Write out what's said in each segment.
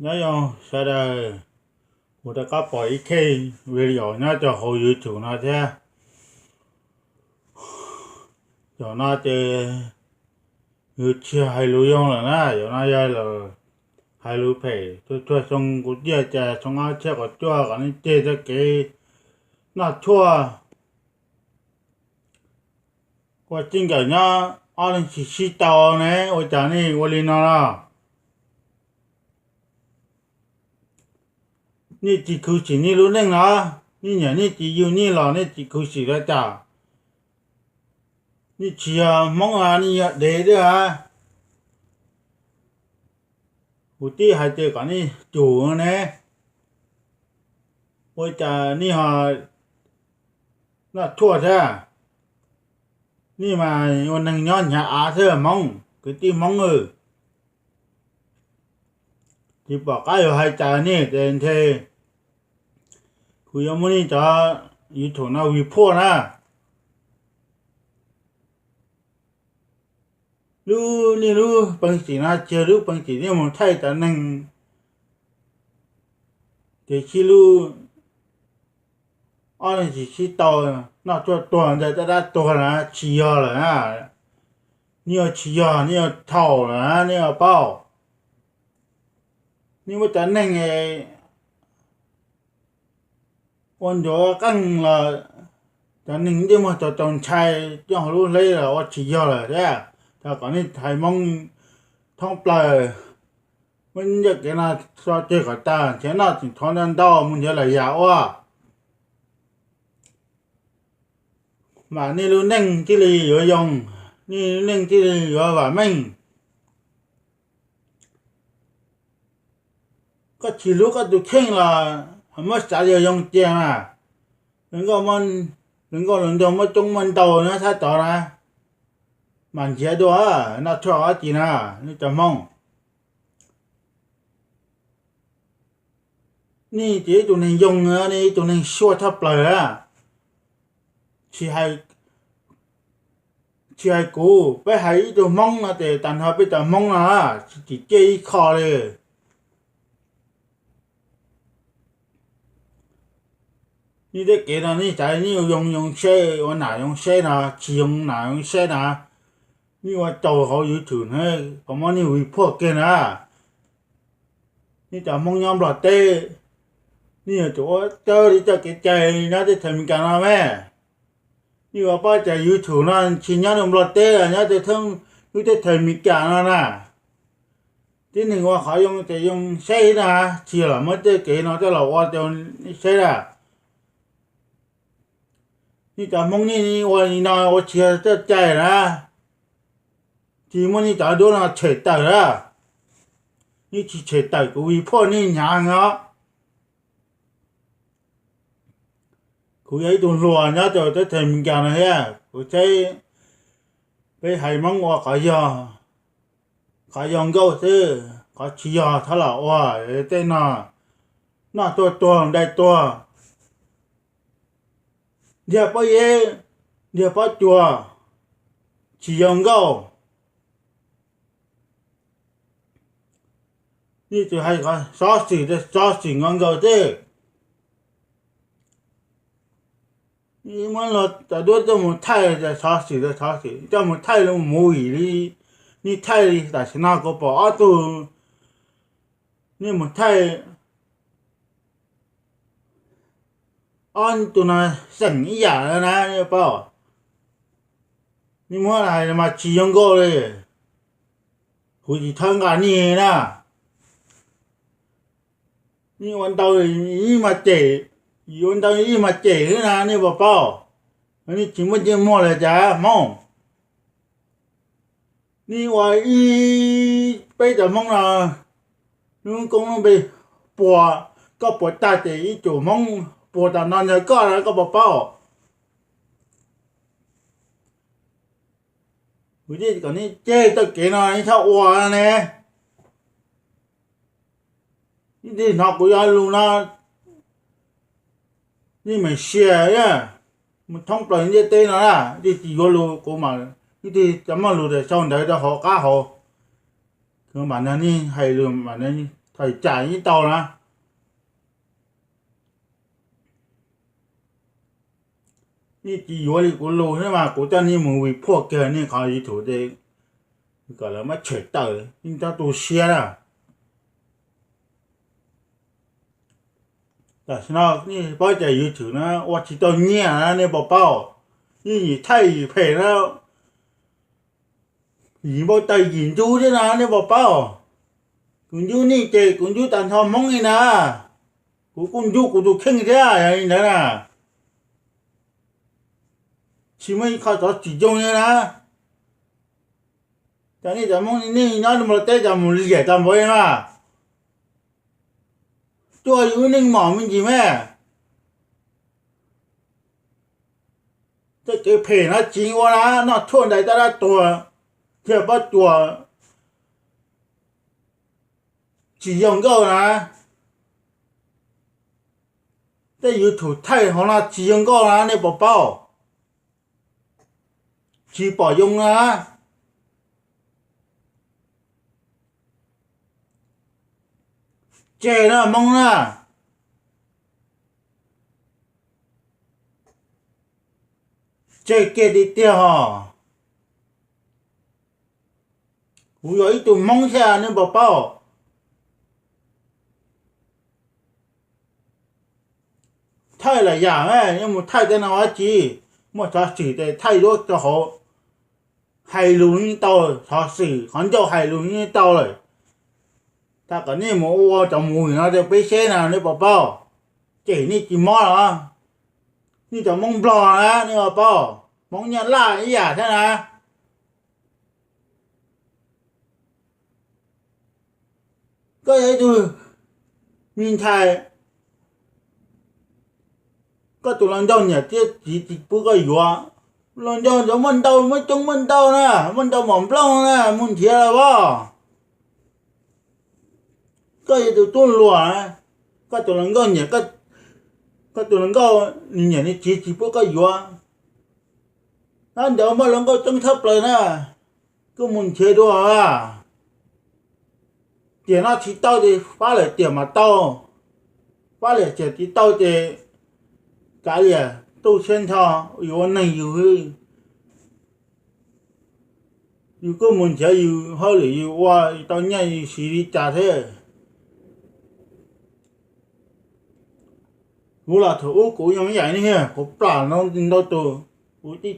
Nyob zoo sawv daws, kuv rov qab pom ib khej video nyob rau hauv YouTube no thiab. Zaum no ces yus tsis hais lus zoo lawm na, zaum no yog lawm hais lus phem. Tuaj tuaj xyoo kuv ciaj cas xyoo ob txhiab kaum cuaj kom nej ceg txoj kev noj tshuaj ua txij nkawm nyob ob leeg tsis sib tau ne, ua cas nej ua li no los? Nej tsis khuv xim nej lub neej los? Nej nyiam nej tsis yug nej los nej tsis khuv xim los cas? Nej tsis yog Hmoob los nej yog dev thiab a. Kuv tib hais tias kom nej cug ne, ua cas nej ho noj tshuaj thiab? Nej mas ua neeg nyob hnyav av thiab Hmoob, kwv tij Hmoob. Tsis pom qab yuav hais cas nej ces ntshe kuv yuav muab nej cov YouTube no vij phuaj na. Lub nej lub peev xwm no tsis yog lub peev xwm nej mus thaij cov neeg, ces sib lub ob leeg tsis sib tau, noj tshuaj tuag ntawd tab dab tuag na, tsis yog lawm na. Nej yuav tsis yog, nej yuav thaum lawm na, nej yuav paub. Nej muab cov neeg ua ncuav qeej los, cov neeg ntsej muag txaus txaus ntshai nyob hauv lub hleb los ua tsis yog lawm thiab. Thov kom nej haiv Hmoob thoob plaws muab ncej kev no tso tseg kom tag, nrhiav noj tseem thov ntau ntau mus nrhiav lawm yam ua, mas nej lub neej thiaj li yuav zoo, nej lub neej thiaj li yuav vam meej. Koj tsis hlub koj tus kheej los muab xav yog zoo cia mas, hluas nkauj hluas nraug muaj coob muaj ntau nyob sab tod na, mas nrhiav dua, noj tshuaj dab tsi na, nej cov Hmoob. Nej ces ib tug neeg yoo, nej ib tug neeg suaj tshaj plaws a. Tsis hais kuv, peb hais ib tug Hmoob no ces tag nrho peb cov Hmoob no tsis tsim txiaj ib qho li. Nej tej kev no nej xav nej ua zoo zoo seb, ua nam zoo seb no, tsis zoo nam zoo seb na, nej ua tau hauv YouTube na, kom muab nej vij phuaj kiag na. Nej cov Hmoob nyob Nplog teb, nej yuav tsum ua raws li txoj kev cai nyob teb chaws Amelikas no me. Nej ua pab cas YouTube no tsis nyob rau Nplog teb, nyob rau thoob lub teb chaws Amelikas no na. Tib neeg ua qhov zoo ces zoo saib na, tsis los muab tej kev no coj los ua rau nej saib na. Nej cov Hmoob nej ua li no ua tsis yog txoj cai na, tsis muab nej cov duab no tshem tawm na. Nej tsis tshem tawm kuv vij phuaj nej hnyav os. Kuv yog ib tug hluas nyob rau teb chaws Amelikas no thiab, kuv saib peb haiv Hmoob ua qhov yog, qhov yog nkauj xwb, qhov tsis yog txhob los ua. Tej no noj tuag tuag dai tuag, ntiag pob zeb, ntiag pob cua, tsis yog nkauj. Nej tsis hais xov xwm, xov xwm nkaus nkaus xwb. Muab luag cov duab coj mus thaij, xov xwm, xov xwm coj mus thaij los mus vim li, nej thaij li tam sim no kuv pom ob tug, nej mus thaij ob tug no xeem ib yam na, nej paub. Nej muab hais mas tsis zoo nkauj li, kuv tsis thawb nqa nej na. Nej ua ntau ib mas cem, ua ntau ib mas cem xwb na, nej puas paub? Nej tsis muaj ntsej muag li cas Hmoob. Nej ua ib, peb cov Hmoob no, lub koob lub npe puas, koj puas tag ces ib tug Hmoob puas tam no nrog koj na, koj puas paub? Kuv thiaj kom nej ceg txoj kev no nej txhob ua ne. Nej tig hnov kuv cov lus no, nej meem sia mus thoob plaws ntiaj teb no na, nej tsis yuav lus kuv mas nej tig cov muaj lus tas sau ntawv rau hauv qab hauv, kuv mam nrog nej hais lus mas nej tawm tsam yeej tau na. Nej tsis yuav li kuv lus thiab mas kuv coj nej mus vim phuaj kiag nej qhov YouTube, kom lawv muab tshem tawm, nej txhob tu siab na. Tam sim no nej paub tias YouTube no ua tsis tau nyiaj na nej puas paub? Yeej yim thaij yim phem na, yim npau taws yim ntsub thiab na nej puas paub? Kuv ntsub nej ces kuv ntsub tag nrho Hmoob li na. Kuv kuj ntsub kuv tus kheej thiab yog li ntawd na. Tsis muaj ib qho xov xwm zoo li na. Cov nej cov Hmoob nej nyob Nplog teb cov mus liam tag npaum li mas, tuaj yus lub neej mom me ntsis me. Tej kev phem no tsis ua na, noj tshuaj ntais tab dab tuag, thiaj pob tsuas tsis zoo nkauj na. Tej YouTube thaij hauv no tsis zoo nkauj na nej puas paub? Tsis pom zoo na. Tseg na Hmoob na, tseg kiag tiag tiag hos. Kuv yog ib tug Hmoob thiab nej puas paub? Thaij lawm yam, nej mus thaij tej no ua dab tsi? Muaj xov xwm ces thaij duab rau hauv, hais lus yeej tau, xov xwm qhov ncauj hais lus yeej tau lawm. Thaum kom nej mus ua cov movie no rau peb saib na nej puas paub? Cem nej tsis mob los? Nej cov Hmoob Nplog na nej puas paub? Hmoob Nyab Laj ib yam thiab na. Koj yog ib tug me ntxhais, koj tus hluas nraug niam thiab txiv tsis pub koj yuav. Hluas nraug ntawd muaj ntau, muaj coob muaj ntau na, muaj ntau mom nplooj na, mus nrhiav los as. Koj yog tus tub hluas, koj tus hluas nkauj niam, koj tus hluas nkauj nws niam nws txiv tsis pub koj yuav. Hnub ntawd muaj hluas nkauj coob tshaj plaws na, koj mus nrhiav dua. Tiam no tsis tau ces fab lawm tiam mas tau, fab lawm tiam tsis tau ces kav liam, tu siab ntho, yus ua neeg yus, yus kuj mus nrhiav yus hauj lwm yus ua, yus tau nyiaj yus siv li cas thiab. Kuv los thaum ub kuv yeej ib yam li nej, kuv plam ntau tus, kuv tib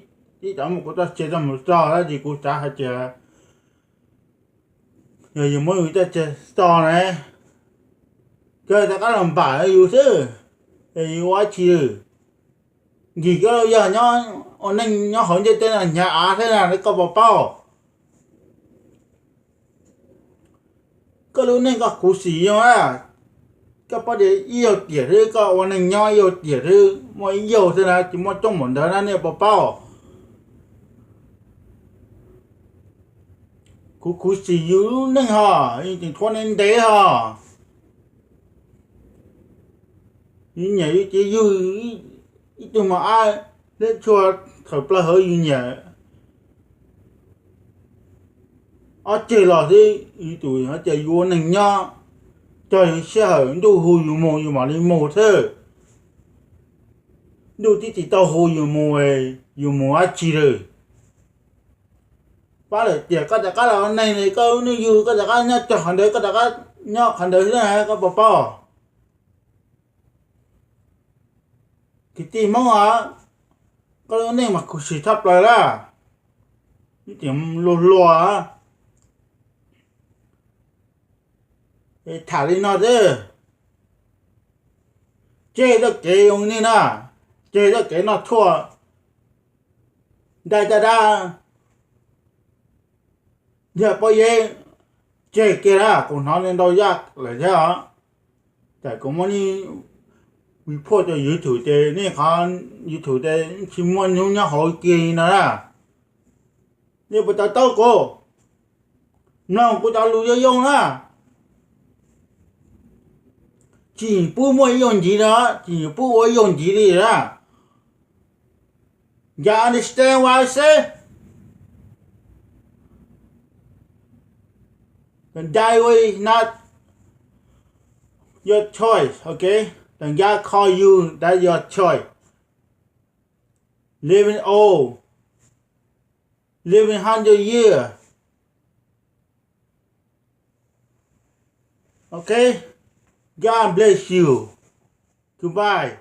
cov muab kuv txoj sia tso mus tso dab tsi kuv xav hais tias yog yus muab yus txoj sia tso na, kawg rov qab los npam yus xwb, es yus ua dab tsi. Nkim koj los yog nyob ua neej nyob hauv ntiaj teb no hnyav av thiab na koj puas paub? Koj lub neej koj khuv xim yog a, koj paub tias ib zaug tiam xwb koj ua neej nyob ib zaug tiam xwb muaj ib zaug xwb na, tsis muaj coob npaum ntawd na nej puas paub? Kuv khuv xim yus lub neej hos, yeej tseem tshuav ntev ntev hos. Yus niam yus txiv yug ib tug mos ab liab tshuaj tawm plaws hauv yus niam ob ceg los xwb, yus tus hais tias yus ua neeg nyob, cog yus sij hawm ntuj hu yus mus yus mam li mus xwb. Ntuj twb tsis tau hu yus mus, yus mus dab tsi lawm? Pab lawm tias koj rov qab los ua neeg li, koj lub neej yug koj rov qab nyob cog qhov ntawd, koj rov qab nyob qhov ntawd xwb na, koj puas paub? Kwv tij Hmoob os, koj lub neej mas khuv xim tshaj plaws lawm, ib txwm luag hluas. Tham li no xwb, tseg txoj kev zoo li nej na, tseg txoj kev noj tshuaj, dai caj dab, yog pob zeb, tseg kiag na, kuv hnov nej ntau zaj lawm thiab os. Tam kuv muab nej vim phuaj rau YouTube ces nej qhov YouTube ces tsis muaj hnub nyob hauv kiag li no na. Nej puas to taub kuv? Mloog kuv cov lus zoo zoo na. Tsis pub muaj ib zaug ntxiv na, tsis pub ua ib zaug ntxiv li na. You understand what I say? The diary is not your choice, okay? Does God call you? That's your choice. Living old, living hundred years. Okay? God bless you. Goodbye.